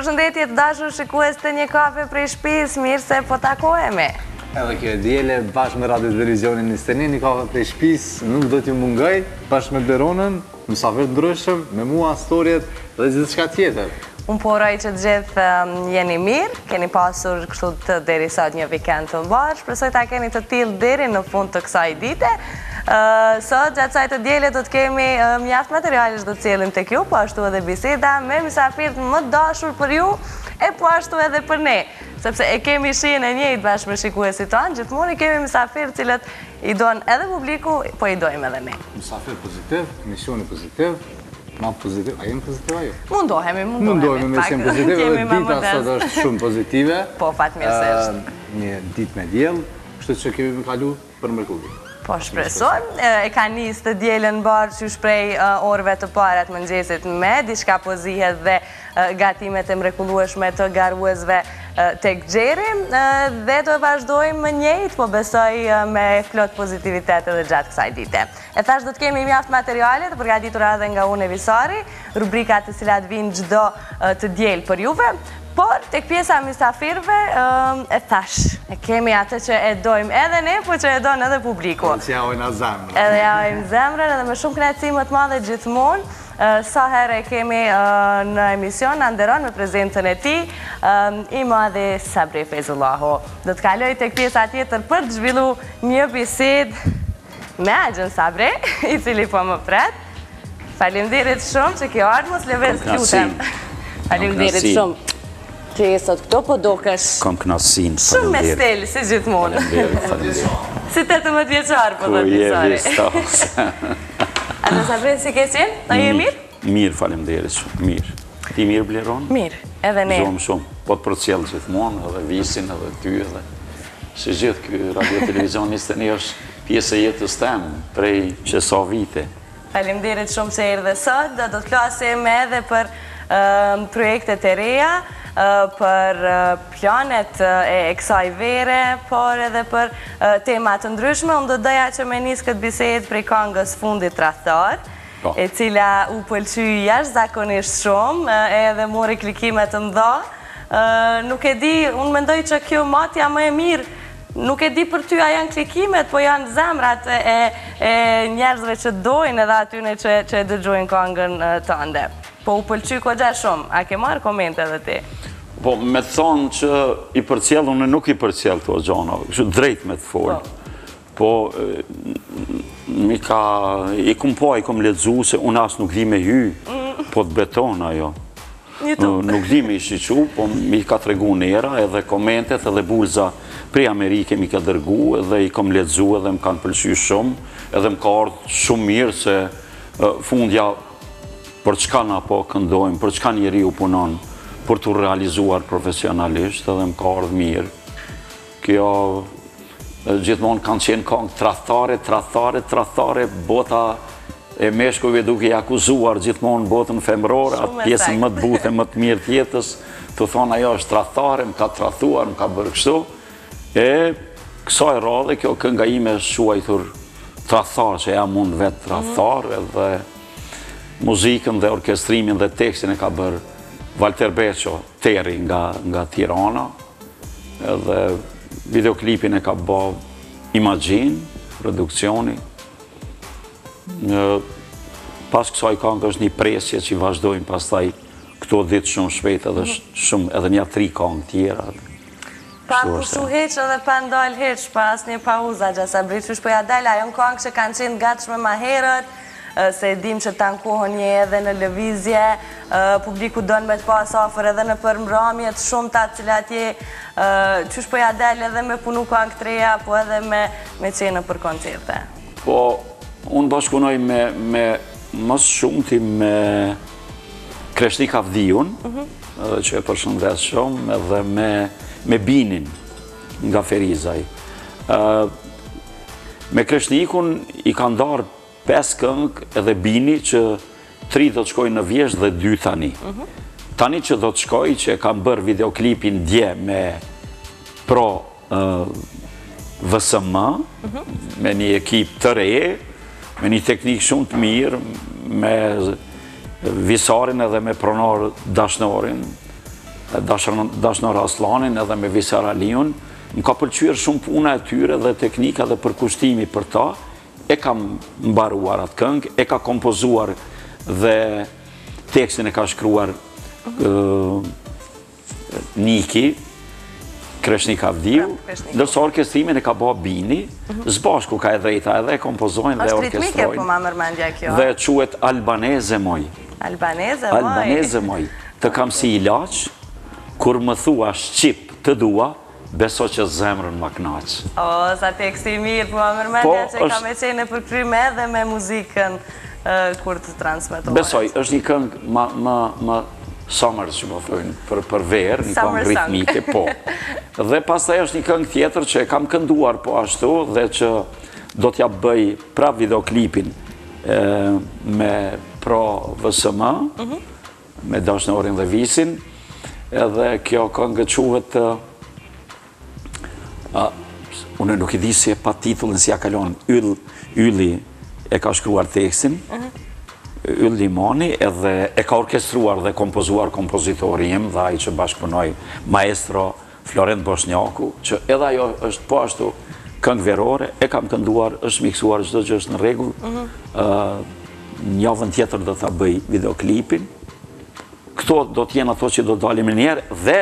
Përshëndetje të dashur shikues të një kafe prej shpisë, mirë se po takohemi. Edhe kjo e diele, bashkë me Radio Televizionin 21, një kafe prej shpisë, nuk do t'ju mungoj, bashkë me Bleronën, mysafirë të ndryshëm, me mua, storjet dhe gjithçka tjetër. Unë po uroj që të gjithë jeni mirë, keni pasur kështu të deri sot një vikend të mbarë, shpresoj ta keni të tillë deri në fund të kësaj dite. Sot, gjatë kësaj të diele, do të kemi mjaft materiale që do të sjellim tek ju, po ashtu edhe biseda me mysafirët më të dashur për ju, e po ashtu edhe për ne, sepse e kemi shijen e njëjtë bashkë me shikuesit tanë, gjithmonë i kemi mysafirë të cilët i don edhe publiku, po i dojmë edhe ne. Mysafir pozitiv, emisioni pozitiv, Ma pozitiv, a jemi pozitiv ajo? Mundohemi, mundohemi. Mundohemi me qenë pozitiv edhe dita sot është shumë pozitive. Po, fatmirësisht. Një ditë me diell, kështu që kemi me kalu për mrekulli. Po, shpresojmë. E ka nisë të dielën mbarë qysh prej orëve të para të mëngjesit me diçka po zihet dhe gatimet e mrekullueshme të garuesve tek Xheri dhe do e vazhdojmë më njëjtë, po besoj me plot pozitivitet edhe gjatë kësaj dite. E thashë do të kemi mjaft materiale të përgatitura edhe nga unë e Visari, rubrika të cilat vijnë çdo të diel për juve, por tek pjesa e mysafirëve e thashë, e kemi atë që e dojmë edhe ne, po që e don edhe publiku. Edhe që ja ojna zemrën. Edhe ja ojmë zemrën, edhe me shumë kënaqësi më të madhe gjithmonë, sa herë e kemi në emision, na nderon me prezencën e tij, i madhi Sabri Fejzullahu. Do të kaloj tek pjesa tjetër për të zhvillu një bisedë Me axhën Sabri, i cili po më pret. Faleminderit shumë që ke ardhur, mos lëviz, lutem. Faleminderit shumë. Që je sot këtu, po dokesh. Kam kënaqësinë, Shumë me stil, si gjithmonë. Faleminderit, faleminderit. Si 18 vjeçar, po thotë Visari. Axha Sabri, si ke qenë? A je mirë? Mirë, faleminderit shumë, mirë. Ti mirë, Bleron? Mirë, edhe ne. Gëzohem shumë, po të përcjell gjithmonë, edhe Visin, edhe ty, edhe si gjithë ky radio televizion 21 është pjesë e jetës tem, prej që sa vite. Faleminderit shumë që erdhe sot, do të flasim edhe për projektet e reja, për planet e kësaj vere, por edhe për tema të ndryshme. Unë do doja që me nisë këtë bisedë prej kangës fundit Tradhtar, Po. e cila u pëlqy jashtëzakonisht shumë, edhe mori klikime të mëdha. Nuk e di, unë mendoj që kjo matja më e mirë, nuk e di për ty a janë klikimet, po janë zemrat e, e njerëzve që dojnë edhe atyne që, që e dëgjojnë kangën tënde. Po u pëlqy goxha shumë, a ke marrë komente edhe ti? Po, me të thonë që i përcjell, unë nuk i përcjell këto gjona, kështu drejt me të folë. Po. Po, mi ka, i kum pa, i kum lexu, se unë as nuk di me hy, mm. po të beton ajo. Nuk di me i shiqu, po mi ka tregu Nera, edhe komentet, edhe Bulza prej Amerike mi ka dërgu, edhe i kom lexu, edhe më kanë pëlqy shumë, edhe më ka ardhë shumë mirë se fundja për çka na po këndojmë, për çka njeriu punon, për t'u realizuar profesionalisht, edhe më ka ardhë mirë. Kjo gjithmonë kanë qenë kangë tradhtare, tradhtare, tradhtare, bota e meshkujve duke i akuzuar gjithmonë botën femërore, atë pjesën më të butë e më të mirë të jetës, të thonë ajo është tradhtare, më ka tradhtuar, më ka bërë kështu. E kësaj radhe kjo kënga ime është quajtur tradhtar, që jam unë vetë tradhtar, mhm. edhe muzikën dhe orkestrimin dhe tekstin e ka bërë Walter Beqo, Terri nga, nga Tirana, Edhe videoklipin e ka ba Imagine, produksioni. Pas kësaj kangë është një presje që vazhdojmë pastaj këto ditë shumë shpejt edhe mhm. shumë edhe nja tri kangë tjera. Pa pushu hiç edhe pa ndalë hiç, pa asnjë pauzë, axha Sabri, qysh po ja del, a janë kangë që kanë qenë gatshme ma herët, se e dim që tanë kohën je edhe në lëvizje, publiku don me të pas afër edhe nëpër mramje të shumta të cilat je, qysh po ja del edhe me punu kangë të reja, po edhe me, me qenë nëpër koncerte? Po, unë bashkëpunoj me, me më së shumti me Kreshnik Avdiun, mm edhe që e përshëndes shumë, edhe me, me Binin nga Ferizaj. Me Kreshnikun i kam ndarë 5 këngë edhe Bini që 3 do të shkojnë në vjeshtë dhe 2 tani. Mhm. Tani që do të shkoj, që e kam bërë videoklipin dje me Pro VSM, mhm. me një ekip të re, me një teknikë shumë të mirë, me Visarin edhe me pronar Dashnorin. Dashnor Asllanin edhe me Visar Aliun. Më ka pëlqyer shumë puna e tyre dhe teknika dhe përkushtimi për ta. E kam mbaruar atë këngë, e ka kompozuar dhe tekstin e ka shkruar Niki, Kreshnik Avdiu, ndërsa orkestrimin e ka ba Bini, mhm. së bashku ka e drejta edhe e kompozojnë dhe orkestrojnë. Është ritmike, po ma merr mendja kjo. Dhe quhet Albaneze moj. Albaneze moj. Albaneze moj. Të kam si ilaç, kur më thua shqip të dua, beso që zemrën ma knaq. O, sa tekst i mirë, po ma merr mendja po, që ka me qenë e përkryme edhe me muzikën kur të transmetohet. Besoj, është një këngë ma, ma, ma summer, që po thojnë, për, për verë, një këngë ritmike, po. Dhe pastaj është një këngë tjetër që e kam kënduar po ashtu dhe që do t'ja bëj pra videoklipin me Pro VSM, mhm. me Dashnorin dhe Visin, edhe kjo këngë quhet unë nuk e di si e pa titullin, si ja kalon, Yll, Ylli e ka shkruar tekstin, mhm. Yll Limani, edhe e ka orkestruar dhe kompozuar kompozitori im dhe ai që bashkëpunoj maestro Florent Boshnjaku, që edhe ajo është po ashtu këngë verore, e kam kënduar, është miksuar, çdo gjë është në rregull. Mhm. Një javën tjetër do ta bëj videoklipin. Këto do të jenë ato që do dalin menjëherë dhe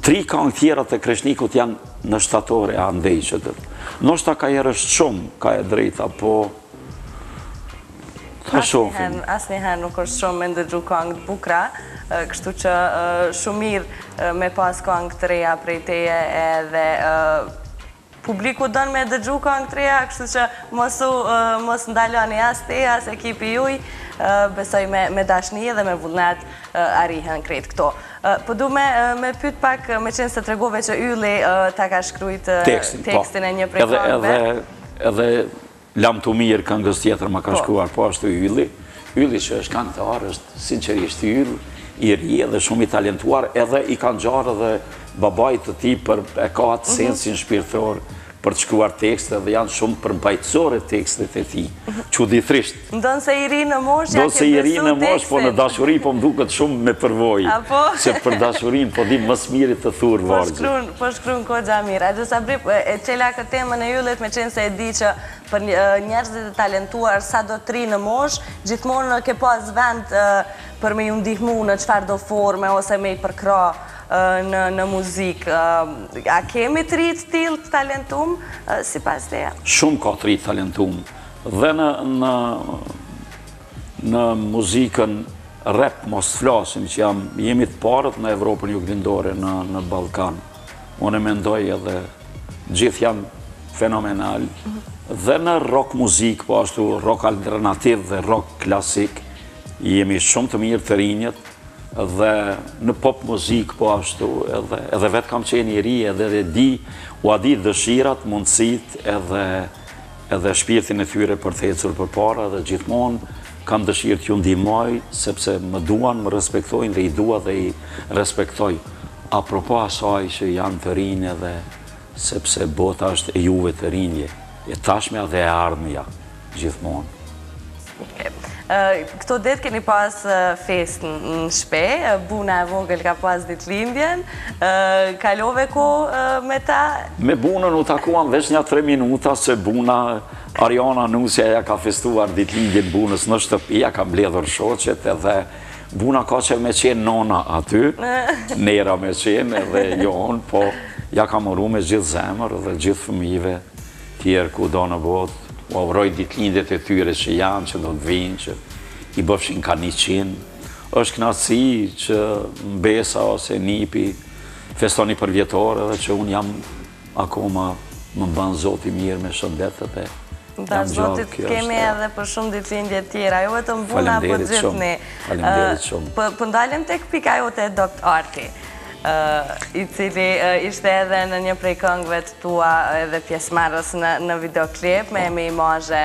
tri këngë tjera të Kreshnikut janë në shtator e andej që të. Ndoshta ka herë është shumë, ka e drejta, po Ta shohim. Asnjëherë nuk është shumë me ndëgju këngë të bukura, kështu që shumë mirë me pas këngë të reja prej teje edhe publiku don me dëgju këngë të reja, kështu që mos u mos ndaloni as ti as ekipi juj, besoj me me dashni dhe me vullnet arrihen krejt këto. Po du me me pyet pak, meqenëse tregove që Ylli ta ka shkrujt po. tekstin e një prej këngëve. Edhe edhe Lamtumirë këngës tjetër ma ka po. shkruar po ashtu Ylli. Ylli që është këngëtar, është sinqerisht yll, i ri edhe shumë i talentuar, edhe i ka ngjarë edhe babait të tij për e ka atë mhm. sensin shpirtëror për të shkruar tekste dhe janë shumë përmbajtësore tekstet e tij. Mhm. Çuditërisht. Ndonëse i ri në moshë, ja ke besu i ri në moshë, po në dashuri po më duket shumë me përvojë. Apo? Se për dashurinë po di më së miri të thurë po vargje. Po po shkruan goxha mirë. Ajo Sabri, e çela këtë temën e Yllit, meqenëse e di që për njerëzit e talentuar, sado të ri në moshë, gjithmonë ke pas vend për me ju ndihmu në çfarëdo forme, ose me i përkrah në, në muzikë. A kemi të ri të tillë të talentum, sipas teje? Shumë ka të ri të talentum. Dhe në, në, në muzikën rap mos të flasim që jam, jemi të parët në Evropën Juglindore, në, në Ballkan. Unë e mendoj edhe gjithë janë fenomenal. Dhe në rock muzikë, po ashtu rock alternativ dhe rock klasik, jemi shumë të mirë të rinjët dhe në pop muzikë po ashtu edhe, edhe vetë kam qenë i ri edhe dhe di, ua di dëshirat, mundësitë edhe edhe shpirtin e tyre për të ecur përpara dhe gjithmonë kam dëshirë t'ju ndihmoj sepse më duan, më respektojnë dhe i dua dhe i respektoj. Apropo asaj që janë të rinj edhe sepse bota është e juve të rinjve, e tashmja dhe e ardhmja gjithmonë. Këto ditë keni pas festë në shpi, Buna e vogël ka pas ditëlindjen, kalove kohë me ta? Me Bunën u takuam veç nja 3 minuta se Buna, Ariana nusja ja ka festuar ditëlindjen Bunës në shtëpi, ja ka mbledhur shoqet edhe Buna ka qef me qenë nona aty, Nera me qenë edhe jo unë, po ja kam uru me gjithë zemër dhe gjithë fëmijëve tjerë kudo në botë, ua uroj ditëlindjet e tyre që janë, që do të vijnë, që i bëfshin ka 100. Është kënaqësi që mbesa ose nipi feston një përvjetor edhe që unë jam akoma më mban Zoti mirë me shëndet edhe jam gjallë. Zotit kemi edhe për shumë ditëlindje tjera, jo vetëm Buna, po gjithë ne. Faleminderit shumë. Po, po ndalem tek pika jote e Dokt Arti. I cili ishte edhe në një prej këngëve të tua edhe pjesëmarrës në në videoklip me me imazhe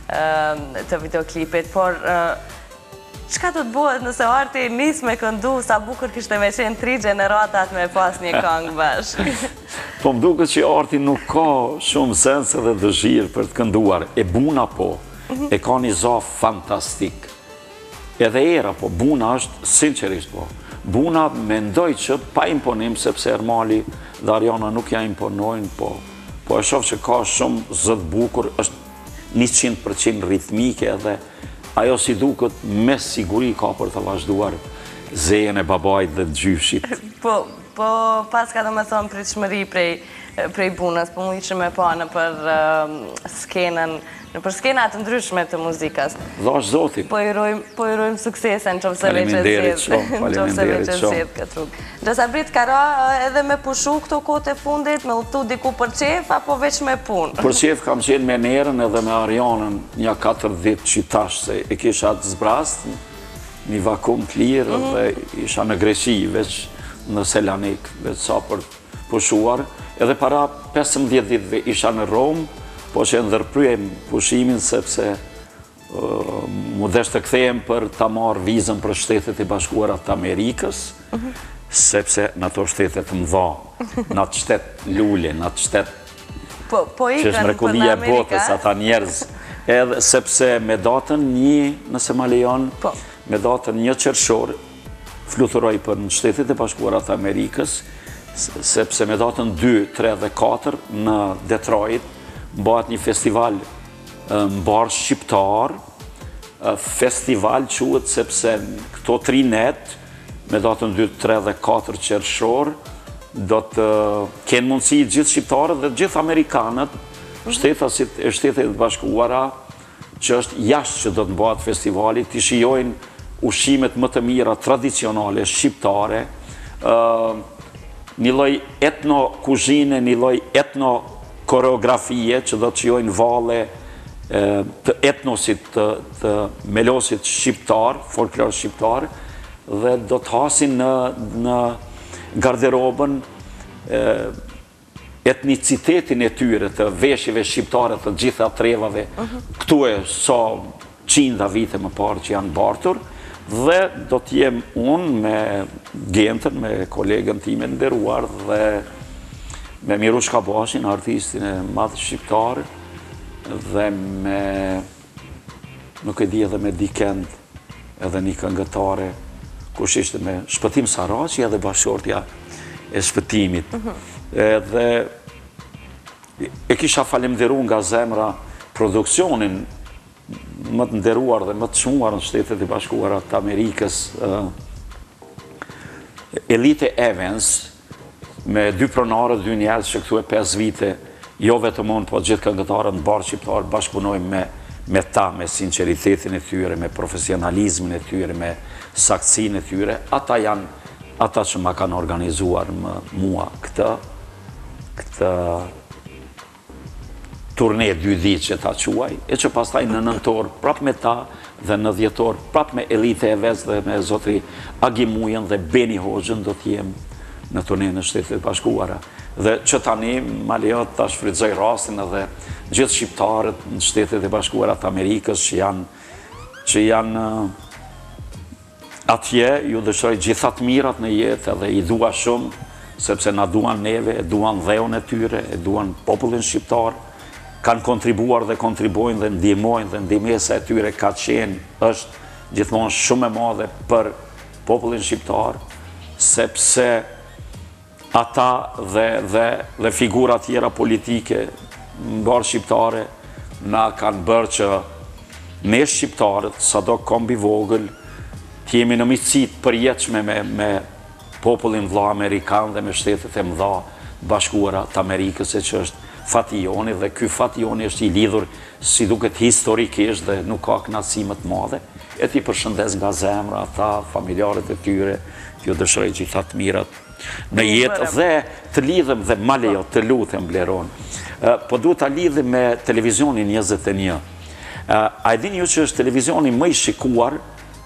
të videoklipit, por çka do të bëhet nëse Arti nis me këndu sa bukur kishte me qenë tri gjeneratat me pas një këngë bashkë. Po më duket që Arti nuk ka shumë sens edhe dëshirë për të kënduar. E Buna po, mhm. e ka një za fantastik. Edhe Era, po, Buna është sinqerisht po. Buna mendoj që pa imponim, sepse Ermali dhe Ariana nuk ja imponojnë, po, po e shoh që ka shumë zë të bukur, është 100% ritmike dhe ajo si duket me siguri ka për të vazhduar zejën e babait dhe të gjyshit. Po, po paska domethonë pritshmëri prej, prej Bunës, po mujshim me pa nëpër skenën Nëpër skena të ndryshme të muzikës. Dhashtë Zoti. Po i urojmë, po i urojmë suksese në qoftë se veç e zgjedh. Në qoftë se veç e zgjedh këtë rrugë. Ndërsa Brit ka ra edhe me pushu këto kohët e fundit, me udhëtu diku për qejf, apo veç me punë? Për qejf kam qenë me Nerën edhe me Arianën nja 4 ditë që tash se e kisha të zbrazt, një vakum të lirë mhm. dhe isha në Greqi, veç në Selanik, veç sa për pushuar, edhe para 15 ditëve isha në Romë, po që e ndërpryem pushimin sepse m'u desh të kthehem për ta marrë vizën për Shtetet e Bashkuara të Amerikës, mhm. sepse në ato shtete të mëdha, në atë shtet lule, në atë shtet po, po që është mrekullia e botës, ata njerëz, edhe sepse me datën një, nëse ma lejon, po. me datën një qershor, fluturoj për në Shtetet e Bashkuara të Amerikës, sepse me datën 2, 3 dhe 4 në Detroit mbahet një festival mbarëshqiptar, festival quhet sepse këto tri net, me datën 2, 3 dhe 4 qershor, do të kenë mundësi gjithë shqiptarët dhe gjithë amerikanët, shtetasit e Shteteve të Bashkuara, që është jashtë që do të mbahet festivali, t'i shijojnë ushqimet më të mira tradicionale shqiptare, një lloj etno kuzhine, një lloj etno koreografie që do të shijojnë valle të etnosit të, të melosit shqiptar, folklor shqiptar, dhe do të hasin në, në garderobën etnicitetin e tyre të veshjeve shqiptare të gjitha trevave, mhm. këtu e sa qinda vite më parë që janë bartur, dhe do të jem unë me Gentën, me kolegën time të nderuar dhe me Mirush Kabashin, artistin e madh shqiptar, dhe me nuk e di edhe me dikend, edhe një këngëtare, kush ishte me Shpëtim Saraçi edhe bashkëshortja e Shpëtimit. Mhm. Edhe e kisha falemderu nga zemra produksionin më të nderuar dhe më të çmuar në Shtetet e Bashkuara të Amerikës, Elite Events, me dy pronarët, dy njerëz që këtu e 5 vite, jo vetëm unë, po gjithë këngëtarët mbarëshqiptarë, bashkëpunojmë me, me ta, me sinqeritetin e tyre, me profesionalizmin e tyre, me saktësinë e tyre, ata janë ata që ma kanë organizuar më mua këtë, këtë turne dy ditë që ta quaj, e që pastaj në nëntor prap me ta dhe në dhjetor prap me Elite Events dhe me zotri Agim Mujën dhe Beni Hoxhën do të jem në turne në Shtetet e Bashkuara. Dhe që tani ma lejo ta shfrytëzoj rastin edhe gjithë shqiptarët në Shtetet e Bashkuara të Amerikës që janë që janë Atje ju dëshiroj gjitha të mirat në jetë edhe i dua shumë, sepse na duan neve, e duan dheun e tyre, e duan popullin shqiptar, kanë kontribuar dhe kontribuojnë dhe ndihmojnë dhe ndihmesa e tyre ka qenë, është gjithmonë shumë e madhe për popullin shqiptar, sepse ata dhe dhe dhe figura tjera politike mbarëshqiptare na kanë bërë që ne shqiptarët, sado komb i vogël, të jemi në miqësi të përjetshme me me popullin vëlla amerikan dhe me shtetet e mëdha të bashkuara të Amerikës e që është fati joni dhe ky fat joni është i lidhur si duket historikisht dhe nuk ka kënaqësi më të madhe e t'i përshëndes nga zemra ata, familjarët e tyre, t'ju dëshiroj gjitha të mirat në jetë dhe të lidhem dhe ma lejo, të lutem Bleron. Po duhet ta lidhim me televizionin 21. A e dini ju që është televizioni më i shikuar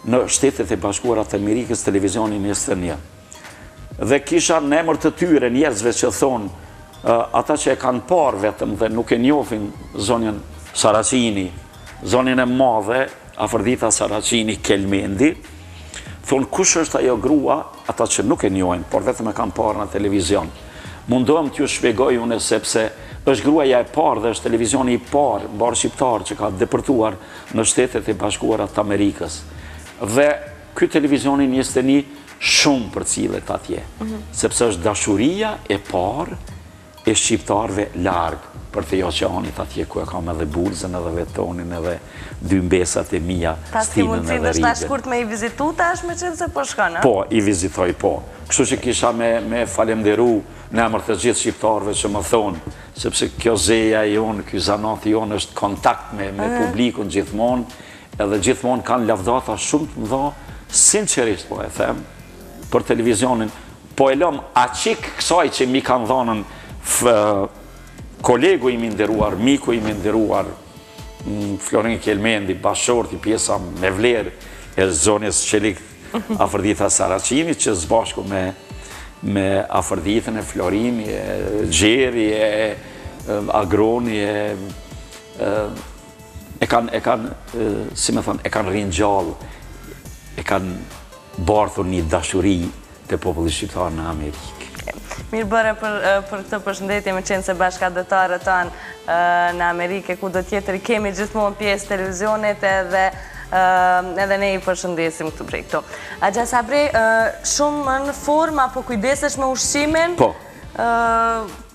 në Shtetet e Bashkuara të Amerikës, televizioni 21. Dhe kisha në emër të tyre njerëzve që thonë ata që e kanë parë vetëm dhe nuk e njohin zonjën Saracini, zonjën e madhe, Afërdita Saracini Kelmendi, thonë kush është ajo grua, ata që nuk e njohin, por vetëm e kanë parë në televizion. Mundohem t'ju shpjegoj unë sepse është gruaja e parë dhe është televizioni i parë mbarëshqiptar që ka depërtuar në Shtetet e Bashkuara të Amerikës. Dhe ky televizioni 21. Shumë përcillet atje, mhm. sepse është dashuria e parë e shqiptarëve larg përtej oqeanit atje ku e kam edhe Bulzën edhe Vetonin edhe dy mbesat e mia, Stinën edhe Ridën. Ndoshta shkurt me i vizitu tash meqenëse po shkon, a? Po, i vizitoj, po. Kështu që kisha me, me falemderu në emër të gjithë shqiptarëve që më thonë, sepse kjo zeja jonë, ky zanati jonë është kontakt me, me publikun gjithmonë, edhe gjithmonë kanë lavdata shumë të mëdha, sinqerisht po e them, për televizionin, po e lëm açik kësaj që m'i kanë dhanën kolegu im i nderuar, miku im i nderuar, mm, Florin Kelmendi, bashkëshorti, pjesa me vlerë e zonjës Çelik Afërdita Saraçini, që së bashku me, me Afërditën e Florini, e Gjeri, e Agroni, e, e kanë, e kanë, si me thonë, e kanë ringjallë, e kanë bartur një dashuri te populli shqiptar në Amerikë. Mirë bëre për, për këtë përshëndetje, meqenëse bashkatdhetarët tanë në Amerikë, kudo tjetër, i kemi gjithmonë pjesë televizionit edhe, edhe ne i përshëndesim këtu prej këtu. Axha Sabri, shumë në formë, apo kujdesesh me ushqimin? Po.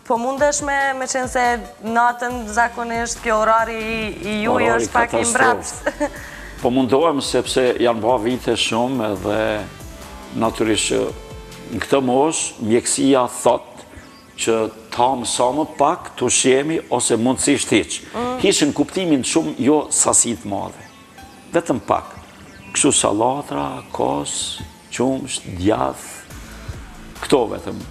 Po mundesh me, meqenëse natën zakonisht kjo orari i juj është pak i mbrapsht. Po mundohem sepse janë ba vite shumë edhe natyrisht që në këtë moshë mjekësia thotë që të hamë sa më pak të ushqehemi ose mundësisht hiç. Mm. Hiç në kuptimin shumë jo sasi të madhe. Vetëm pak. Kështu sallatra, kos, Qumësht, djath, këto vetëm.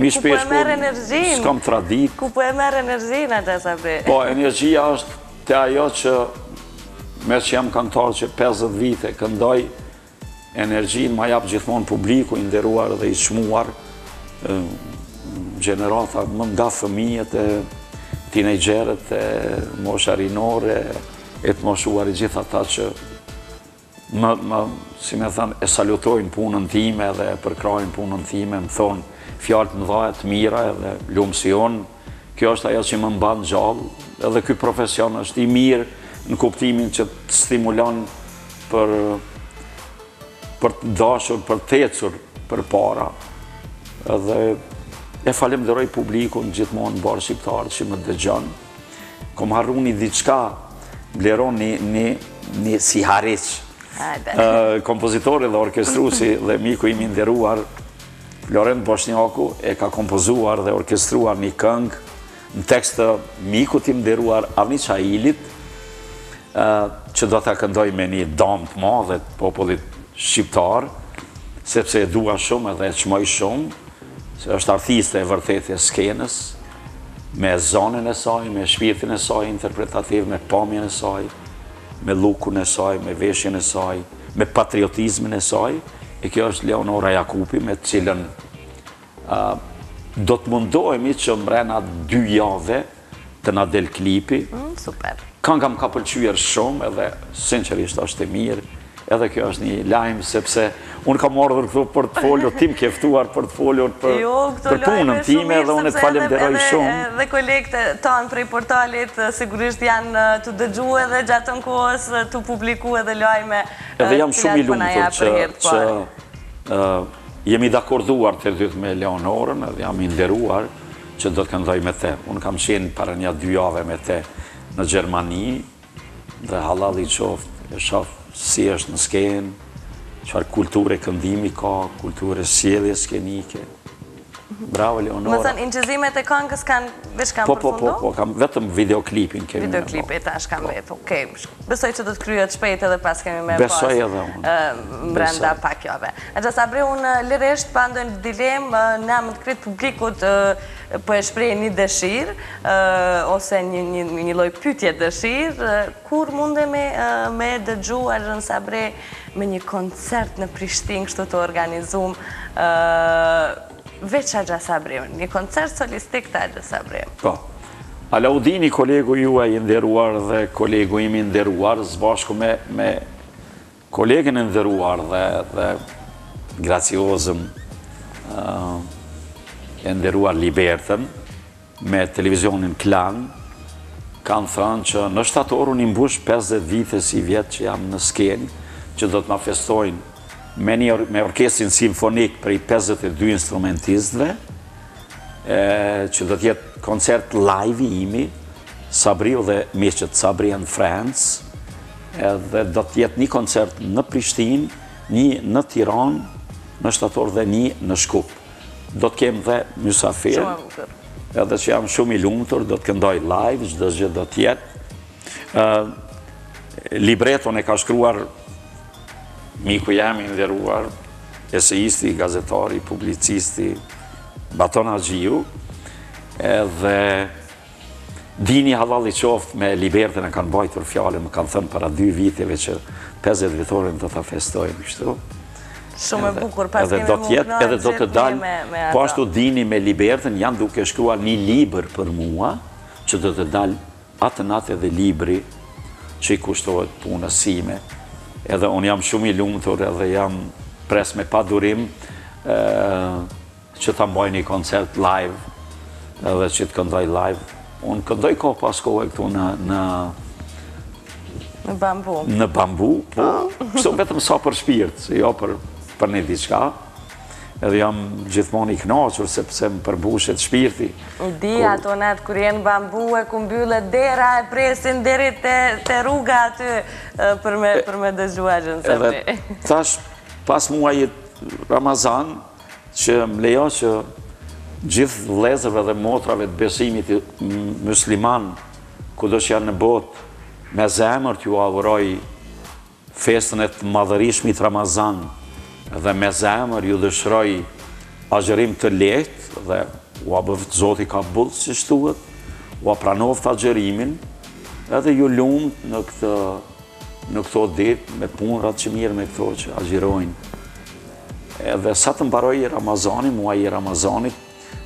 Mish peshku, ku po e merr energjinë? S'kam traditë. Ku po e merr energjinë axha Sabri? Po, energjia është te ajo që meqë jam këngëtar që 50 vite këndoj, energjinë ma jap gjithmonë publiku i nderuar dhe i çmuar, gjenerata më nga fëmijët e tinejxherët e mosha rinore e të moshuarit gjithë ata që më, më, si me thënë, e salutojnë punën time dhe e përkrahin punën time, më thonë fjalë të mëdha e të mira edhe lumë si unë, kjo është ajo që më mban gjallë, edhe ky profesion është i mirë në kuptimin që të stimulon për, për të dashur, për të ecur përpara, edhe e falemderoj publikun gjithmonë mbarëshqiptar që më dëgjon, Kom harru një diçka, Bleron një, një, një sihariq. Kompozitori dhe orkestruesi dhe miku im i nderuar, Florent Boshnjaku, e ka kompozuar dhe orkestruar një këngë në tekst të mikut tim nderuar Avni Çailit, që do ta këndoj me një damë të madhe të popullit shqiptar, sepse e dua shumë edhe e çmoj shumë, se është artiste e vërtetë e skenës, me zonin e saj, me shpirtin e saj interpretativ, me pamjen e saj, me lukun e saj, me veshjen e saj, me patriotizmin e saj, e kjo është Leonora Jakupi, me të cilën do të mundohemi që mrena dy jave të na del klipi. Mm, super. Kanga më ka pëlqyer shumë edhe sinqerisht është e mirë. Edhe kjo është një lajm sepse unë kam ardhur këtu për të folur, ti më ke ftuar për të folur për jo, për punën time dhe unë të falenderoj shumë. Edhe kolegët tanë prej portalit sigurisht janë tu dëgju edhe gjatë të kohës tu publiku edhe lajme. Edhe jam shumë i lumtur që që jemi dakorduar të dytë me Leonorën edhe jam i nderuar që do të këndoj me te. Unë kam qenë para nja dy jave me te në Gjermani dhe hallall i qoftë, e shof si është në skenë, çfarë kulture këndimi ka, kulture sjellje skenike. Bravo Leonora. Me thënë, incizimet e këngës kanë veç kanë po, po, po, po, kam vetëm videoklipin kemi. Videoklipi tash kanë po. vetë, okej. Besoj që do të kryhet shpejt edhe pas kemi me pas. Besoj edhe unë. Brenda pak jave. Axha Sabri, unë lirisht pa ndonjë dilemë, në emër të krejt publikut po e shpreh një dëshirë, ose një, një, një lloj pyetje dëshirë, kur mundemi me dëgju Axhën Sabri me një koncert në Prishtinë kështu të organizum, veç Axha Sabri, një koncert solistik të Axha Sabri. Po. Alaudini, kolegu juaj i nderuar dhe kolegu im i nderuar, së bashku me, me Kolegen e nderuar dhe dhe graciozën e nderuar Libertën me televizionin Klan kanë thënë që në shtator unë i mbush 50 vite sivjet që jam në skenë që do të ma festojnë. me një me orkestrin simfonik prej 52 instrumentistëve, e, që do të jetë koncert live i imi, Sabriu dhe miqtë Sabri and Friends, edhe do të jetë një koncert në Prishtinë, një në Tiranë, në shtator dhe një në Shkup. Do të kem dhe mysafir. Shumë e bukur. Edhe që jam shumë i lumtur, do të këndoj live, çdo gjë do të jetë. Ë libreton e ka shkruar miku jem i nderuar, eseisti, gazetari, publicisti, Baton Haxhiu, edhe Dini hallall i qoftë me Libertën e kanë mbajtur fjalën, më kanë thënë para dy viteve që 50 vjetorin do ta festojmë kështu. Shumë e bukur, pas kemi do të jetë, edhe do të dalë, po ashtu Dini me Libertën janë duke shkruar një libër për mua, që do të dalë atë natë edhe libri që i kushtohet punës sime. Edhe unë jam shumë i lumtur edhe jam pres me padurim, që ta mbaj një koncert live edhe që të këndoj live. Unë këndoj kohë pas kohe këtu në... Në, në bambu. Në bambu, po. Kështu vetëm sa për shpirt, se jo për, për një diçka. Edhe jam gjithmonë i kënaqur sepse më përmbushet shpirti. Di ato net kur je në bambu e ku mbyllet dera e presin deri te, te rruga aty për me, për me dëgju Agent Sabri. Edhe tash pas muajit Ramazan, Që më lejo që gjithë vëllezërve dhe motrave të besimit musliman, kudo që janë në botë, me zemër t'jua uroj festën e të madhërishmit Ramazan dhe me zemër ju dëshiroj agjërim të lehtë dhe ua bëftë Zoti kabull siç thuhet, ua pranoftë agjërimin edhe ju lumtë në këtë në këto ditë me punërat që mirë me këto që agjërojnë. Edhe sa të mbarojë Ramazani, muaji i Ramazanit,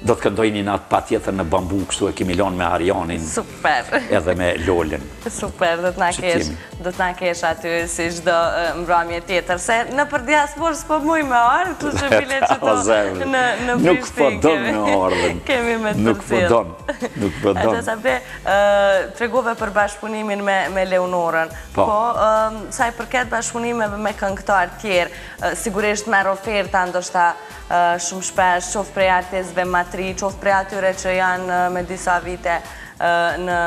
do të këndoj një natë patjetër në bambu, kështu e kemi lonë me Arjanin. Super. Edhe me Lolën. Super, do të na kesh, do të na kesh aty si çdo mbrëmje tjetër, se nëpër diasporë s'po muj me ardhë, kështu që bile që to në, në Prishtinë. Nuk po don me ardhë. Kemi me të Nuk po don, nuk po don. Atë Sabri, tregove për bashkëpunimin me, me Leonorën. Po, po sa i përket bashkëpunimeve me këngëtarë tjerë, Sigurisht merr oferta ndoshta shumë shpesh, qoftë prej artistëve ma të ri, qoftë prej atyre që janë me disa vite në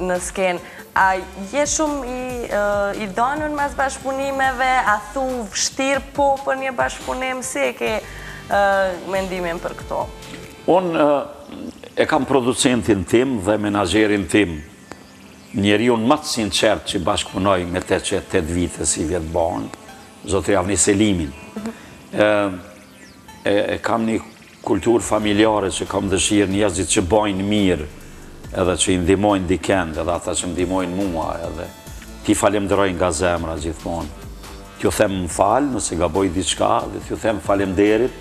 në skenë. A je shumë i i danun mes bashkëpunimeve, a thu vështirë po për një bashkëpunim, si e ke mendimin për këto? Unë e kam producentin tim dhe menaxherin tim. Njeriun ma të sinqertë që bashkëpunoj me te qe 8 vite sivjet bahen, zotri Avni Selimin. E, kam një kulturë familjare që kam dëshirë njerëzit që bajnë mirë, edhe që i ndihmojnë dikend, edhe ata që më ndihmojnë mua, edhe t'i falemderoj nga zemra gjithmonë. T'ju them më fal nëse gaboj diçka, dhe t'ju them falemderit,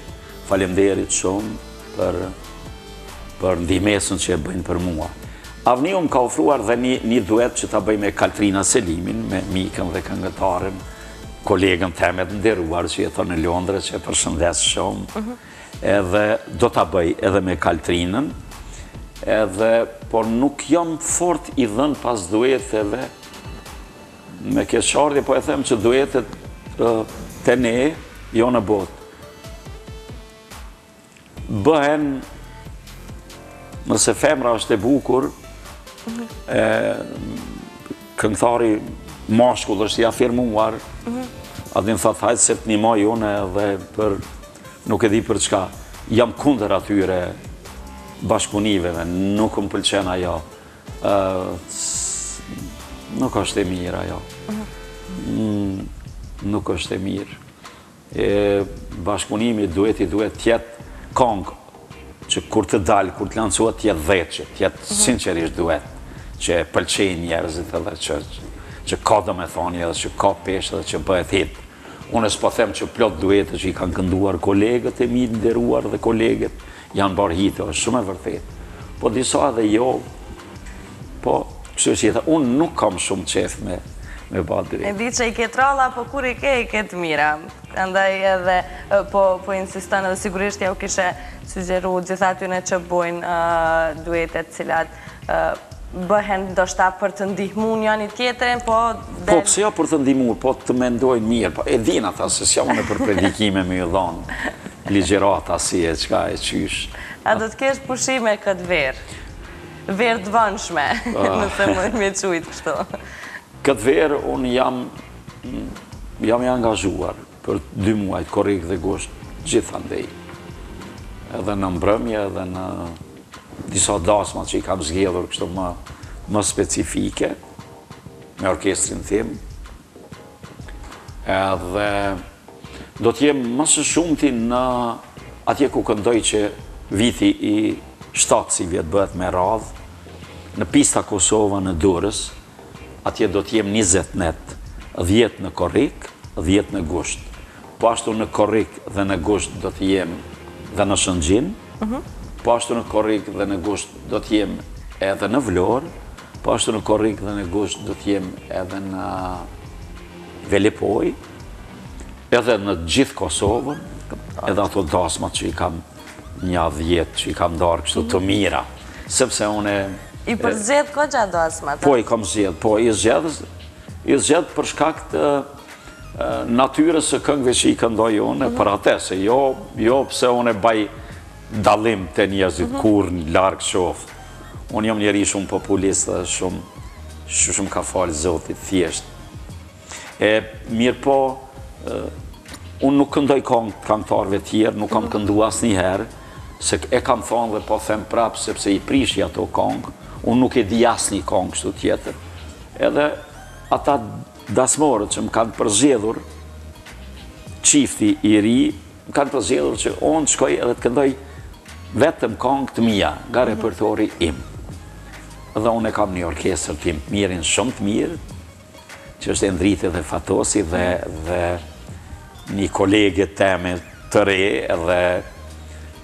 falemderit shumë për për ndihmesën që e bëjnë për mua. Avniu më ka ofruar dhe një, një duet që ta bëj me Kaltrina Selimin, me mikën dhe këngëtaren, kolegën teme të nderuar që jeton në Londrë, që e përshëndes shumë, mhm. edhe do ta bëj edhe me Kaltrinën, edhe, por nuk jam fort i dhënë pas dueteve, me keqardhje, po e them që duetet te ne, jo në botë. Bëhen, nëse femra është e bukur, e, këngëtari mashkull është i afirmuar, mm a din thotë hajt se të nimoj unë edhe për, nuk e di për çka, jam kundër atyre bashkëpunimeve, nuk më pëlqen ajo, nuk është e mirë ajo, mhm. mm, nuk është e mirë. E bashkëpunimi dueti duhet të jetë kongë që kur të dalë, kur të lansohet të jetë dheqe, të jetë mhm. sinqerisht duet, që e pëlqejnë njerëzit edhe që, që ka domethënie edhe që ka peshë edhe që bëhet hit. Unë s'po them që plot duete që i kanë kënduar kolegët e mi të nderuar dhe koleget janë bërë hite, është shumë e vërtetë. Po disa edhe jo, po kështu është jeta. Unë nuk kam shumë qef me me ba duet. E di që i ke t'rralla, po kur i ke, i ke të mira. Andaj edhe po, po insiston edhe sigurisht ja u kishe sugjeru gjithë atyne që bojnë duetet cilat. bëhen ndoshta për të ndihmu njëni tjetrin, po... Po, pse jo për të ndihmu, po të mendojnë mirë, po e din ata se s'jam unë për predikime me ju dhonë, ligjërata si e çka e qysh. A do të kesh pushime këtë verë? Verë të vonshme, ah. nëse mund me qujtë kështu. Këtë verë unë jam, jam i angazhuar për dy muajt, korrik dhe gusht, gjithandej. Edhe në mbrëmje, edhe në disa dasma që i kam zgjedhur kështu më, më specifike, me orkestrin tim. Edhe do të jem më së shumti në atje ku këndoj që viti i 7 sivjet bëhet me radhë, në Pista Kosova në Durrës, atje do të jem 20 net, 10 në korrik, 10 në gusht. Po ashtu në korrik dhe në gusht do të jem dhe në Shëngjin, mhm. po ashtu në korrik dhe në gusht do të jem edhe në Vlorë, po ashtu në korrik dhe në gusht do të jem edhe në Velipojë, edhe në gjithë Kosovën, edhe ato dasmat që i kam nja dhjetë që i kam ndarë kështu të mira, sepse une... I përzgjedh goxha dasmat? Po, i kam zgjedh, po, i zgjedh, i zgjedh për shkak të natyrës së këngëve që i këndoj unë mhm. për atë, se jo, jo pse unë e baj dallim te njerëzit mm -hmm. kurrë larg qoftë. Unë jam njeri shumë populist dhe shumë, shumë ka falë Zoti, thjesht. E mirëpo, unë nuk këndoj kongë të kangëtarëve tjerë, nuk kam mhm. këndu asnjëherë, se e kam thonë dhe po them prapë, sepse i prishi ato kongë, unë nuk e di asnjë kongë kështu tjetër. Edhe ata Dasmorët që më kanë përzgjedhur, çifti i ri, më kanë përzgjedhur që unë të shkoj edhe të këndoj vetëm kongë të mia, nga mhm. repertori im. Dhe unë e kam një orkestër tim të mirin shumë të mirë, që është Endriti dhe Fatosi dhe, dhe një kolege teme të re edhe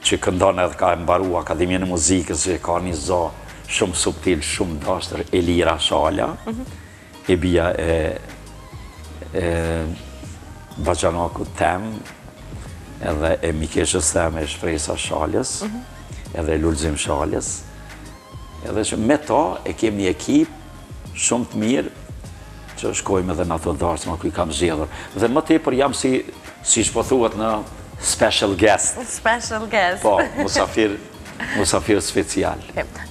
që këndon edhe ka mbaru Akademinë e Muzikës që ka një zo shumë subtil, shumë dashtër, Elira Shala. Mhm. E bija e e baxhanakut tem, edhe e mikeshës teme Shpresa Shalës, mhm. edhe Lulzim Shalës, edhe që me ta e kemi një ekip shumë të mirë, që shkojmë edhe në ato darsma ku i kam zgjedhur. Dhe më tepër jam si, siç po thuhet në special guest. Special guest. Po, musafir Musafir special.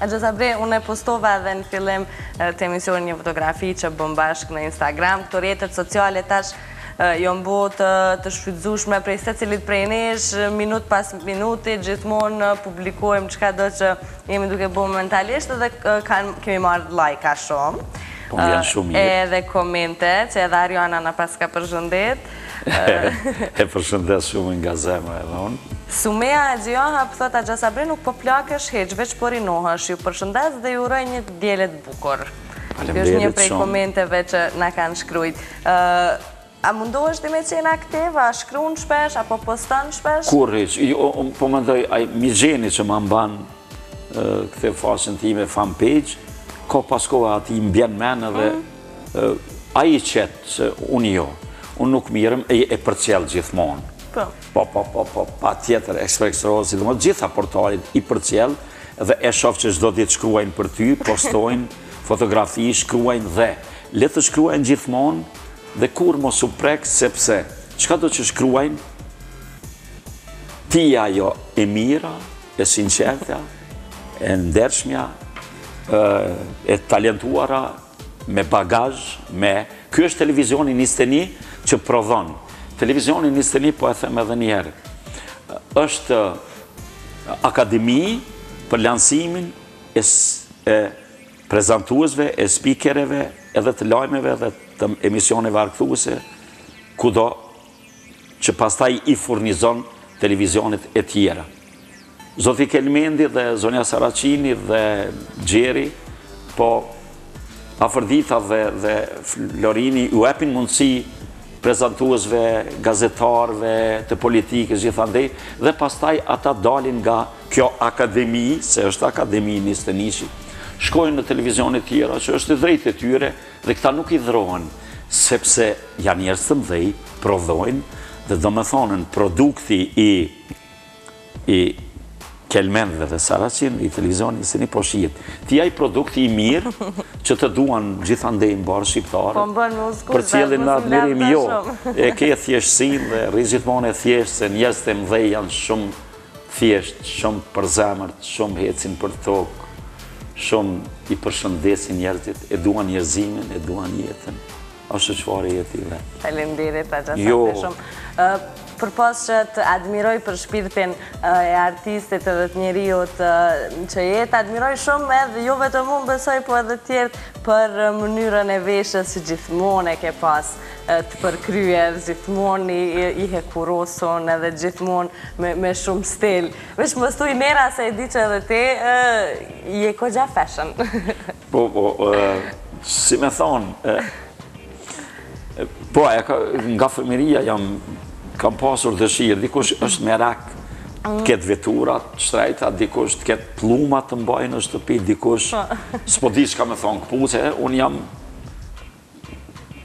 Axha Sabri, unë e postova edhe në fillim të emisionit një fotografi që bëmë bashkë në Instagram. Këto rrjetet sociale tash janë bo të, të shfrytëzueshme prej secilit prej nesh, minut pas minuti, gjithmonë publikojmë çkado që jemi duke bo momentalisht edhe kanë, kemi marrë lajka shumë. Po më vjen shumë mirë. Edhe komente, që edhe Ariana na paska përshëndet. E përshëndes shumë nga zemra edhe unë. Sumea Xhiaha po thotë Axha Sabri nuk po plakesh hiç, veç po rinohesh. Ju përshëndes dhe ju uroj një të diele të bukur. Kjo është një prej komenteve që na kanë shkrujt. A mundohesh ti me qenë aktiv, a shkruan shpesh apo poston shpesh? Kurrë hiç, jo, po mendoj ai Migjeni që ma mban këtë faqen time fan page, kohë pas kohe atij i bjen men edhe mm. ai i qet se unë jo. Unë nuk mirrem e, e përcjell gjithmonë. Po. Po, po, po, po, patjetër, Express Road, sidomos gjitha portalet i përcjell dhe e shoh që çdo ditë shkruajnë për ty, postojnë fotografi, shkruajnë dhe le të shkruajnë gjithmonë dhe kurrë mos u prek sepse çkado që shkruajnë ti je ajo e mira, e sinqerta, e ndershmja, e talentuara, me bagazh, me... Ky është televizioni 21 që prodhon. Televizioni 21, po e them edhe njëherë, është akademi për lansimin e, e prezantuesve, e spikereve, edhe të lajmeve dhe të emisioneve argëtuese, kudo që pastaj i furnizon televizionet e tjera. Zoti Kelmendi dhe zonja Saraçini dhe Gjeri, po Afërdita dhe, dhe Florini u epin mundësi prezantuesve, gazetarëve, të politikës, gjithandej, dhe pastaj ata dalin nga kjo akademi, se është akademi 21-shi, shkojnë në televizionet tjera, që është e drejtë e tyre, Dhe këta nuk hidhrohen, sepse janë njerëz të mëdhej, prodhojnë, dhe domethënë produkti i, i Kelmendve dhe Saraçin, i televizionit 21 po shihet. Ti je produkt i mirë që të duan gjithandej mbarë shqiptarët. Po më bën me u skuq, Përcjellin me admirim jo. E ke thjeshtësinë dhe rri gjithmonë e thjeshtë se njerëzit e mëdhej janë shumë thjesht, shumë përzemërt, shumë ecin për tokë, shumë i përshëndesin njerëzit, e duan njerëzimin, e duan jetën. Ashtu çfarë je ti vetë. Faleminderit, Axha Sabri jo. shumë. Përpos që të admiroj për shpirtin e artistit edhe të njeriut që je, të admiroj shumë edhe jo vetëm unë besoj, po edhe tjerët për mënyrën e veshjes që gjithmonë e ke pas të përkryer, gjithmonë i hekurosun edhe gjithmonë me shumë stil. Veç mos thuj Nera se e di që edhe ti je kogja fashion. Po, po, si me thonë, po, e ka, nga fëmiria jam, kam pasur dëshirë, dikush është merak të mm. ketë vetura të shtrejta, dikush të ketë plluma të mbajë në shtëpi, dikush, po. s'po di çka me thonë këpuce, unë jam,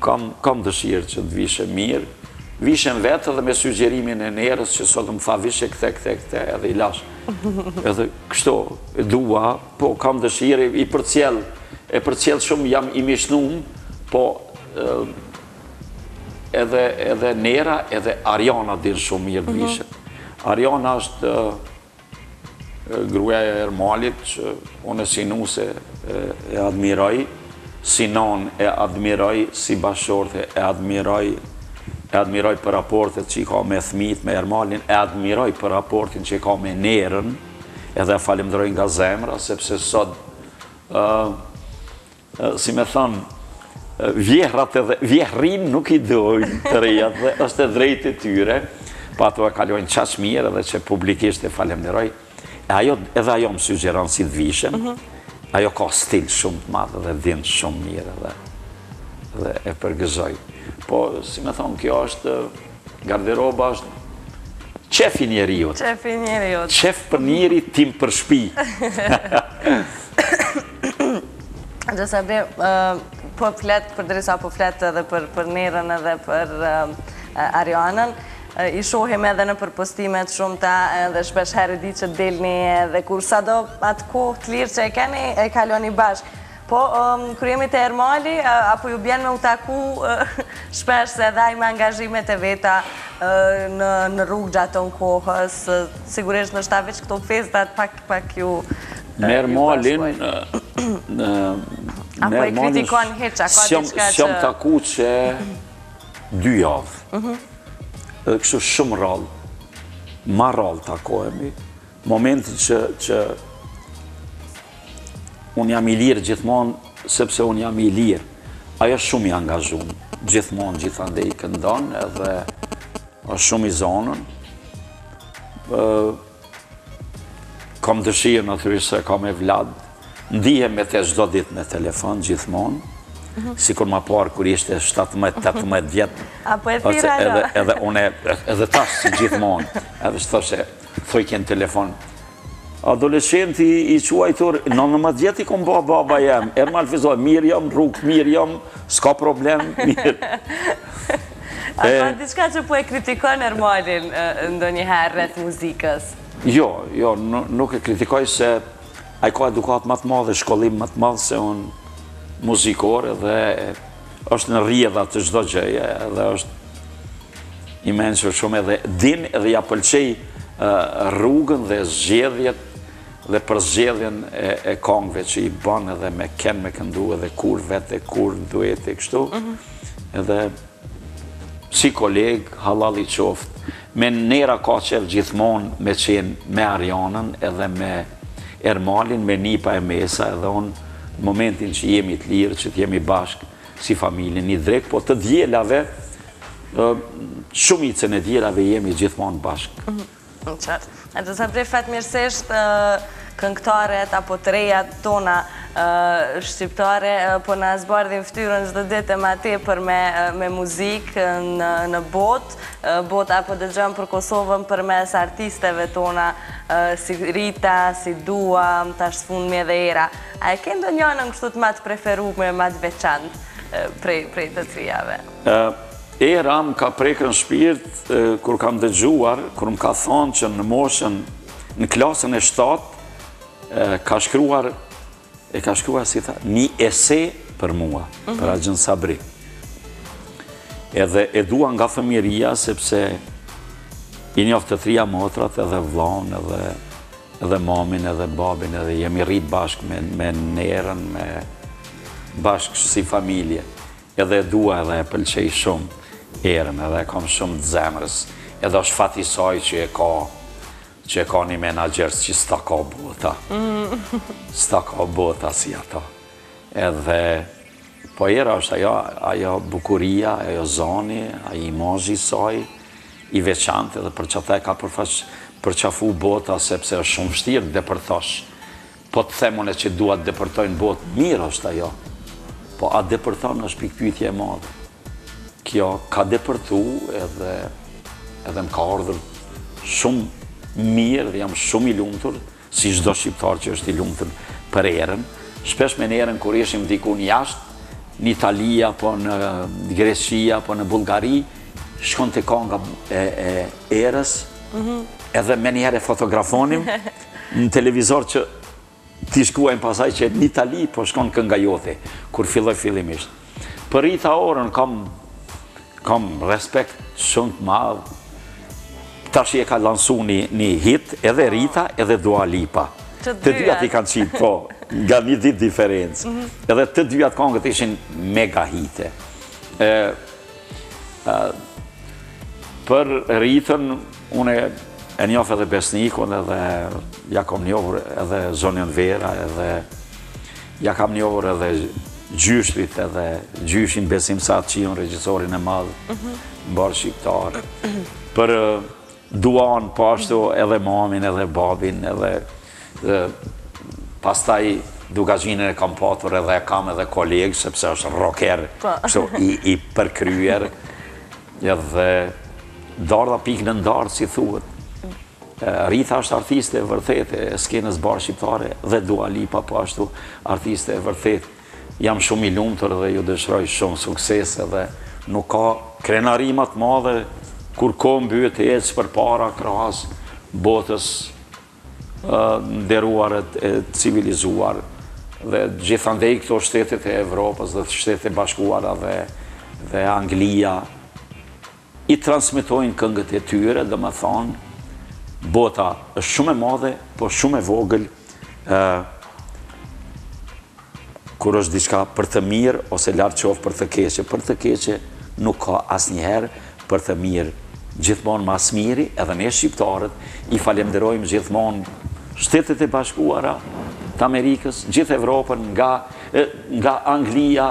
Kam, kam dëshirë që të vishem mirë, vishem vetë edhe me sugjerimin e Nerës që sot më tha vishe këte, këte, këte, edhe i lash. Edhe kështu, e dua, po kam dëshirë, i përcjell, e përcjell shumë, jam i mishnum, po edhe, edhe Nera, edhe Ariana din shumë mirë të mhm. vishet. Ariana është Gruaja e Ermalit që unë si nuse e admiroj, si nonë e admiroj, si bashkëshorte e admiroj, e admiroj për raportet që i ka me fëmijët, me Ermalin, e admiroj për raportin që i ka me Nerën, edhe e falemnderoj nga zemra, sepse sot si me thënë, vjehrrat edhe vjehrrin nuk i dojnë të rejat dhe është e drejtë e tyre, po ato e kalojnë qaq mirë edhe që publikisht e falemnderoj. E ajo, edhe ajo më sugjeron si të vishem, mhm. ajo ka stil shumë të madh dhe din shumë mirë edhe dhe e përgëzoj. Po, si me thonë, kjo është, garderoba është qef i njeriut. Qef i njeriut. Qef për njeri, tim për shpi. Axha Sabri, po flet, përderisa po flet edhe për, për Nerën edhe për Arianën, i shohim edhe nëpër postimet shumta edhe shpesh herë di që delni edhe kur sado atë kohë të lirë që e keni, e kaloni bashkë. Po, kur jemi te Ermali, apo ju bjen me u taku shpesh se edhe ai me angazhimet e veta në, në rrugë gjatë tonë kohës, sigurisht ndoshta veç këto festat pak pak ju Me Ermalin, Apo e kritikon hiç, a ka diçka që... S'jam taku që dy javë. Mhm. Edhe kështu shumë rrallë, ma rrallë takohemi, momentin që, që unë jam i lirë gjithmonë, sepse unë jam i lirë. Ai është shumë i angazhum, gjithmonë, gjithandej këndon, edhe është shumë i zonun. Kam dëshirë natyrisht se kam evlad. Ndihem me te çdo ditë me telefon gjithmonë. Mhm. Sikur ma parë kur ishte 17-18 vjet. Apo e thirr hala. Edhe edhe unë edhe tash si gjithmonë. Edhe thoshe, thojke në telefon. Adoleshenti i quajtur 19 vjet i kom ba baba jem. Ermal Fejzullahu, mirë jam, rrugë mirë jam, s'ka problem, mirë. A ka diçka që po e kritikon Ermalin ndonjëherë rreth muzikës? Jo, jo, nuk e kritikoj se ai ka edukatë më të madhe, shkollim më të madh se unë muzikor dhe është në rrjedha të çdo gjëje dhe është i mençur shumë edhe din edhe ja pëlqej rrugën dhe zgjedhjet dhe përzgjedhjen e, e kongëve që i bën edhe me ken me këndu edhe kur vetë kur duete kështu. Mm -hmm. Edhe si koleg, hallall i qoftë, me Nera ka qef gjithmonë me qenë me Arianën edhe me Ermalin, me nipa e mesa edhe unë në momentin që jemi të lirë, që të jemi bashkë si familje, një drekë, po të djelave, shumicën e djelave jemi gjithmonë bashkë. Mhm. Qartë. Axha Sabri fatmirësisht këngëtaret apo të rejat tona shqiptare po na zbardhin fytyrën çdo ditë e ma tepër me me muzikë në në botë. Bota po dëgjon për Kosovën përmes artisteve tona si Rita, si Dua, tash së fundmi edhe Era. A e ke ndonjënën kështu të ma të preferume, ma të veçantë prej prej të trijave? Era më ka prekë në shpirt kur kam dëgjuar, kur më ka thonë që në moshën Në klasën e 7 ka shkruar e ka shkruar si tha, një ese për mua, mm -hmm. për Axhën Sabri. Edhe e dua nga fëmiria sepse i njoh të tria motrat edhe vllaun edhe edhe mamin edhe babin edhe jemi rrit bashkë me, me Nerën, me bashkë si familje. Edhe e dua edhe e pëlqej shumë Erën edhe e kam shumë të zemrës. Edhe është fati i saj që e ka që e ka një menaxher që s'ta ka bota. Mm. S'ta ka bota si ato. Edhe po Era është ajo, ajo bukuria, ajo zani, ai imazhi i saj i veçantë edhe për qata e ka përfaq, përqafu bota sepse është shumë vështirë të depërtosh. Po të them unë që dua të depërtoj në botë, mirë është ajo. Po a depërton është pikëpyetje e madhe. Kjo ka depërtu edhe edhe më ka ardhur shumë mirë dhe jam shumë i lumtur, si çdo shqiptar që është i lumtur për Erën. Shpesh me Nerën kur ishim dikun jashtë, në Itali apo në Greqi apo në Bullgari, shkonte kanga e, e Erës, mm -hmm. edhe menjëherë e fotografonim në televizor që t'i shkruajmë pasaj që në Itali po shkon kënga jote, kur filloi fillimisht. Për Rita Orën kam, kam respekt shumë të madh, tash e ka lansu një, një hit, edhe Rita, edhe Dua Lipa. Të dyjat i kanë qitë, po, nga një ditë diferencë. Mhm. Edhe të dyjat kangët ishin mega hite. E, Për Ritën, unë e njof edhe Besnikun, edhe ja kam njohur edhe zonjën Vera, edhe ja kam njohur edhe gjyshrit, edhe gjyshin Besim Sahatçiun, regjisorin e madh, mhm. mbarëshqiptar. Për Duan, po ashtu edhe mamin, edhe babin, edhe pastaj Dukagjinin e kam patur edhe e kam edhe koleg, sepse është rocker, po. kështu i, i përkryer, edhe dardha pikë në dardhë, si thuhet. Rita është artiste e vërtetë e skenës mbarëshqiptare dhe Dua Lipa po ashtu artiste e vërtetë. Jam shumë i lumtur dhe ju dëshiroj shumë sukses edhe nuk ka krenari ma të madhe kur kombi yt ecë përpara krahas botës nderuar e civilizuar dhe gjithandej këto shtetet e Evropës dhe shtetet e bashkuara dhe, dhe Anglia i transmetojnë këngët e tyre, domethonë, bota është shumë e madhe, po shumë e vogël, kur është diçka për të mirë ose larg qoftë për të keqe. Për të keqe nuk ka asnjëherë për të mirë. Gjithmonë ma s'miri, edhe ne shqiptarët i falemnderojmë gjithmonë Shtetet e Bashkuara të Amerikës, gjithë Evropën nga nga Anglia,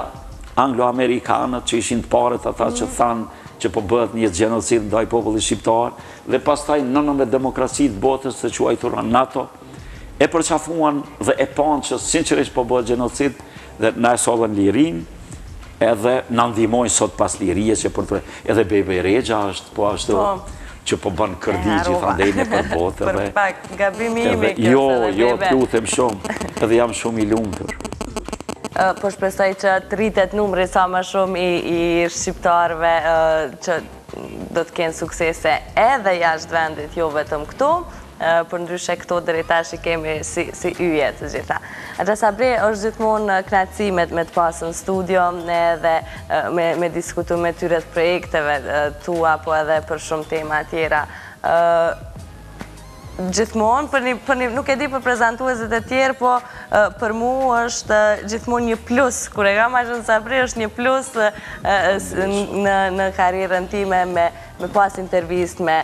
anglo-amerikanët që ishin të parët ata që mm. thanë që po bëhet një gjenocid ndaj popullit shqiptar dhe pastaj 19 demokraci të botës të quajtura NATO e përqafuan dhe e panë që sinqerisht po bëhet gjenocid dhe na e sollën lirinë edhe na ndihmojnë sot pas lirie që për të edhe Bebe Rexha është po ashtu po. që po bën kërdi gjithandej nëpër botë edhe për pak gabimi im kjo jo jo të lutem shumë edhe jam shumë i lumtur po shpresoj që të rritet numri sa më shumë i, i shqiptarëve që do të kenë suksese edhe jashtë vendit, jo vetëm këtu. Përndryshe këto deri tash i kemi si, si yje të gjitha. Axha Sabri, është gjithmonë kënaqësi me, me të pasë në studio edhe me, me diskutu me ty rreth projekteve tua, po edhe për shumë tema tjera. Gjithmonë, për një, për një, nuk e di për prezantuesit e tjerë, po për mu është gjithmonë një plus, kur e kam Axhën Sabri, është një plus në, në karrierën time me, me pas intervistë me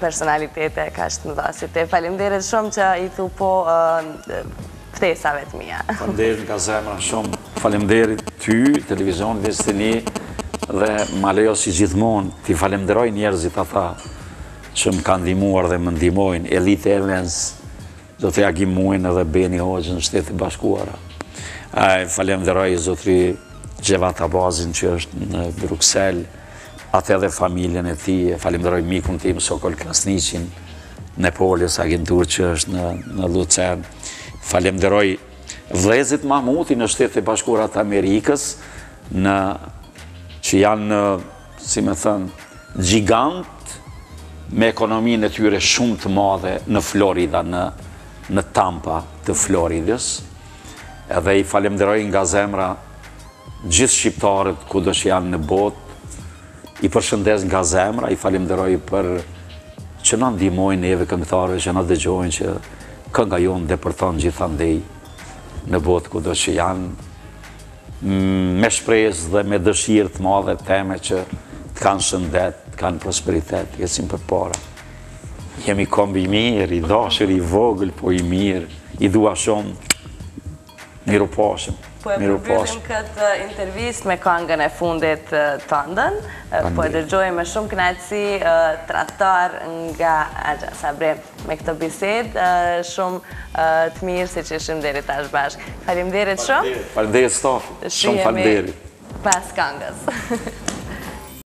personalitete kaq të mëdha si ti. Faleminderit shumë që i thu po ftesave të mia. Faleminderit nga zemra shumë. Faleminderit ty, televizionit 21 dhe ma lejo si gjithmonë t'i falemnderoj njerëzit ata që më kanë ndihmuar dhe më ndihmojnë Elite Events, Zotri Agim Mujën edhe Beni Hoxhën në Shtetet e Bashkuara. E falemnderoj zotri Xhevat Abazin që është në Bruksel, atë edhe familjen e tij, e falemnderoj mikun tim Sokol Krasniqin, Nepoles, agenturë që është në, në Lucern. Falemnderoj vllezërit Mahmuti në Shtetet e Bashkuara të Amerikës, në, që janë, si me thënë, gjigant. me ekonominë e tyre shumë të madhe në Florida, në, në Tampa të Floridës. Edhe i falemderoj nga zemra gjithë shqiptarët kudo që janë në botë, i përshëndes nga zemra, i falemderoj për që na ndihmojnë neve këngëtarëve që na dëgjojnë që kënga jonë depërton gjithandej në botë kudo që janë me shpresë dhe me dëshirë të madhe teme që të kanë shëndet, të kanë prosperitet, të ecin përpara. Jemi komb i mirë, i dashur, i vogël, po i mirë, i dua shumë. Mirupafshim. Po e përmbyllim këtë intervistë me kangën e fundit tënden. Po e dëgjojmë me shumë kënaqësi Tradhtar nga Axha Sabri. Me këtë bisedë shumë të mirë siç ishim deri tash bashkë. Faleminderit shumë. Faleminderit stafit. Shumë faleminderit. Pas kangës.